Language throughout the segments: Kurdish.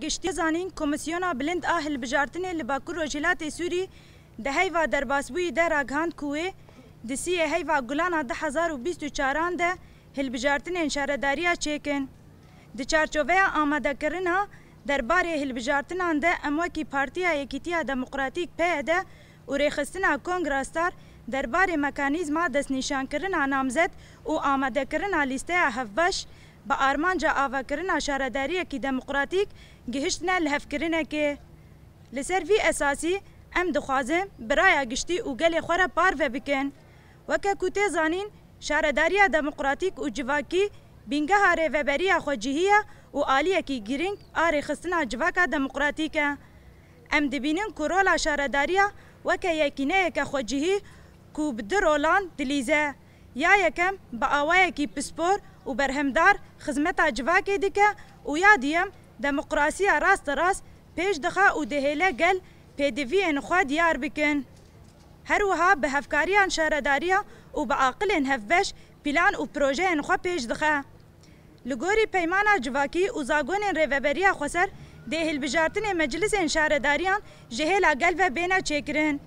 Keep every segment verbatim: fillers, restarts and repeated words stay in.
Giştî zanîn, Komîsyona Bilind a Hilbijartinê li Bakur Rojhilatê Sûrî di heyva derbasbûyî de ragihand ku wê di siyê heyva Gulana du hezar û bîst û çaran de hilbijartinên şaredariya çêkin. Di çarçoveya amadekirina derbarê hilbijartinan de em wekî Partiya Yekîtiya Demokratîk, P Y D, û rêxistina Kongra Star derbarê mekanîzma destnîşankirina namzet û amadekirina lîsteya hevbeş bi armanca avakirina şaredariyekî demokratîk gihiştine lihevkirinekê. Li ser vî esasî em dixwazin bi raya giştî û gelê xwe re parve bikin. Weke ku tê zanîn, şaredariya demokratîk û civakî bîngeha rêveberiya xwecihî ye û aliyekî girîng a rêxistina civaka demokratîk e. Em dibînin ku rola şaredariya weke yekîneyeke xwecihî ku bi du rolan dilîze. Ya yekem bi awayekî pispor û berhemdar xizmeta civakê dike û ya duyem demokrasiya rasterast pêş dixe û dihêle gel pêdiviyên xwe diyar bikin. Her wiha bi hevkariyan şaredariya û bi aqilên hevbeş plan û projeyên xwe pêş dixe. Li gorî peymana civakî û zagonên Rêveberiya Xweser dê hilbijartinê meclisên şaredariyan ji hêla gel ve bêne çêkirin.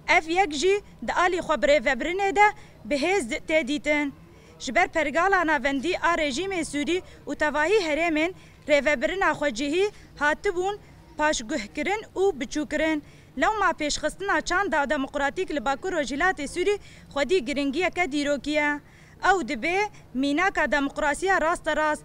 Ev yek jî di alî xwe birêvebirinê de bi hêz di-, tê dîtin. Ji ber pergala navendî a rejîmê Sûrî û tevahî herêmên rêvebirina xwecihî hatibûn paşguhkirin û biçûkirin. Lewma pêşxistina çanda demokratîk li Bakur Rojhilatê Sûrî xwedî giringiyeke dîrokî ye. Ew dibe mînaka demokrasiya rasterast.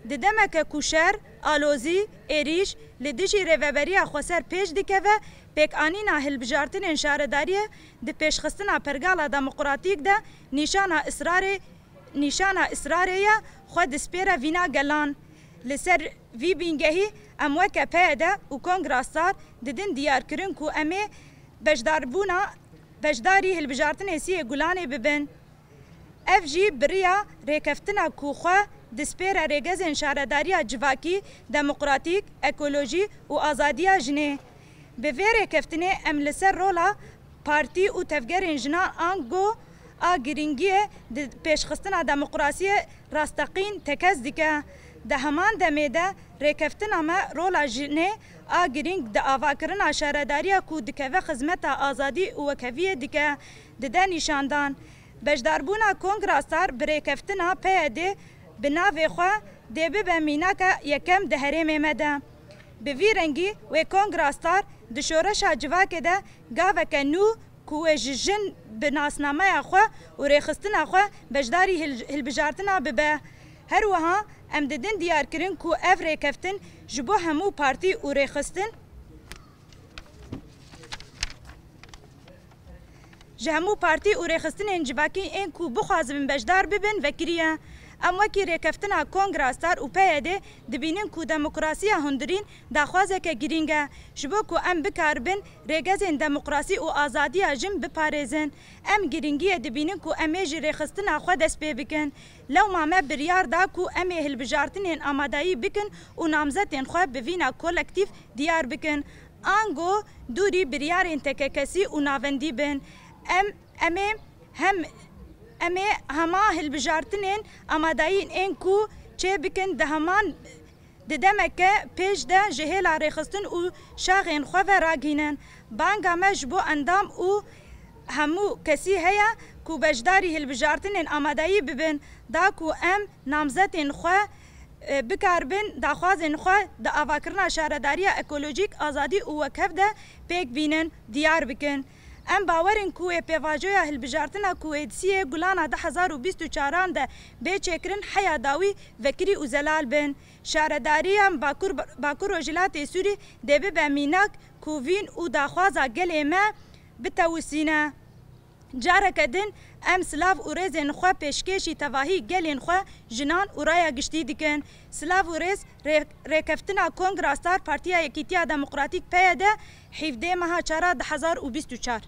Di demeke ku şer, alozî, êrîş li dijî Rêveberiya Xweser pêş dikeve, pêkanîna hilbijartinên şaredariyê di pêşxistina pergala demokratîk de nîşana israrê, nîşana israrê ye, xwe dispêre vîna gelan. Li ser vî bîngehî em weke P Y D û Kongra Star didin diyarkirin ku em ê beşdarbûna, beşdarî hilbijartinê siyê Gulanê bibin. Ev jî bi riya rêkeftina ku xwe dispêre rêgezên şaredariya civakî, demokratîk, ekolojî û azadiya jinê. Bi vê rêkeftinê em li ser rola partî û tevgerên jinan ango a girîngiyê di pêşxistina demokrasiyê rasteqîn tekez dike. Di heman demê de rêkeftina me rola jinê a girîng di avakirina şaredariya ku dikeve xizmeta azadî û wekheviyê dike, dide nîşandan. Beşdarbûna Kongra Star bi rêkeftina P Y D bi navê xwe dê bibe mînaka yekem di herêmê me de. Bi vî rengî wê Kongra Star di şoreşa civakê de gaveke nû ku wê ji jin bi nasnameya xwe û rêxistina xwe beşdarî hil-, hilbijartina bibe. Her wiha em didin diyarkirin ku ev rêkeftin ji bo hemû partî û rêxistin Ji hemû partî û rêxistinên civakî ên ku bixwazin beşdar bibin, vekirî ye. Em wekî rêkeftina Kongra Star û P Y D dibînin ku demokrasiya hundirîn daxwazeke girîng e, ji bo ku em bikaribin rêgezên demokrasî û azadiya jin biparêzin. Em girîngiyê dibînin ku em ê ji rêxistina xwe dest pê bikin. Lewma me biryar da ku em ê hilbijartinên amadayî bikin û namzetên xwe bi vîna kolektîf diyar bikin. Ango dûrî biryarên tekekesî û navendî bin. Em, em ê hem, em ê hema hilbijartinên amadayîn ên ku çê bikin di heman, di demeke pêş de ji hêla rêxistin û şaxên xwe ve ragihînin. Banga me ji bo endam û hemû kesî heye ku beşdarî hilbijartinên amadayî bibin, da ku em namzetên xwe, e, bikaribin daxwazên xwe di avakirina şaredariya ekolojîk, azadî û wekhev de pêk bînin, diyar bikin. Em bawer in ku wê pêvajoya hilbijartina ku wê di siyê Gulana du hezar û bîst û çaran de bê çêkirin heya dawî vekirî û zelal bin. Şaredariya Bakur, Bakur Rojhilatê Sûrî dê bibe mînak ku vîn û daxwaza gelê me bitewisîne. Careke din em silav û rêzên xwe pêşkêşî tevahî gelên xwe, jinan û raya giştî dikin. Silav û rêz rê-, rêkeftina Kongra Star Partiya Yekîtiya Demokratîk, P Y D, hevdeh meha çara du hezar û bîst û çar.